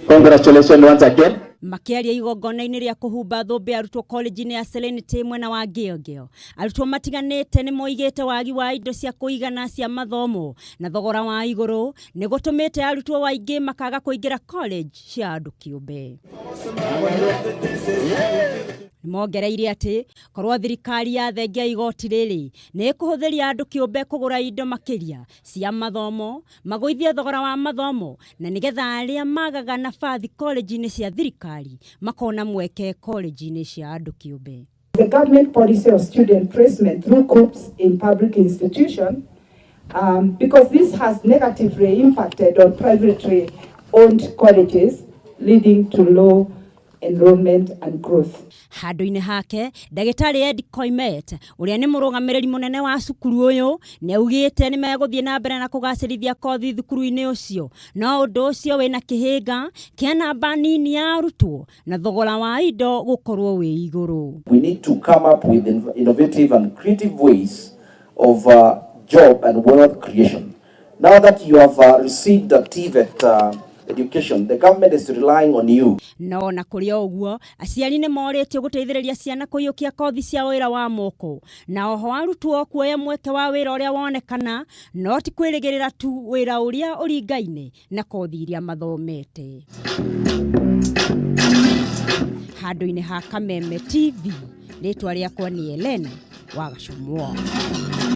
Congratulations once again. Makĩaria igongona-inĩ rĩa kũhumba thũmbĩ arutwo college-inĩ ya Serenity mwena wa Ngĩongĩo, arutwo matiganĩte nĩ moigĩte wagi wa indo cia kũigana cia mathomo na thogora wa igũrũ nĩ gũtũmĩte arutwo aingĩ makaga kũingĩra college cia andũ kĩũmbe. Nĩmongereire atĩ korwo thirikari yathengia igoti rĩrĩ nĩ ĩkũhũthĩria andũ kĩũmbe kũgũra indo makĩria cia mathomo, magũithie thogora wa mathomo, na nĩgetha arĩa magaga nabathi college-inĩ cia thirikari makona mweke college-inĩ cia andũ kĩũmbe. The government policy of student placement through KUCCPS in public institutions, because this has negatively impacted on privately owned colleges, leading to low enrollment and growth. Handũ-inĩ hake, ndagĩtarĩ Ed Koimet ũrĩa nĩ mũrũgamĩrĩri mũnene wa cukuru ũyũ nĩ augĩte nĩ megũthiĩ na mbere na kũgacĩrithia kothi thukuru-inĩ ũcio, no ũndũ ũcio wĩna kĩhĩnga kĩa namba nini ya arutwo na thogora wa indo gũkorwo wĩ igũrũ. We need to come up with innovative and creative ways of job and wealth creation. Now that you have received a TVET education, the government is relying on you. No na kũrĩ o ũguo, aciari nĩ morĩtio gũteithĩrĩria ciana kũiyũkia kothi cia wĩra wa moko, na oho arutwo kuoya mweke wa wĩra ũrĩa wonekana, no ti kwĩrĩgĩrĩra tu wĩra ũrĩa ũringaine na kothi iria mathomete. Handũ-inĩ ha Kameme TV, rĩtwa rĩakwa nĩ Elena wa Gacũmwo.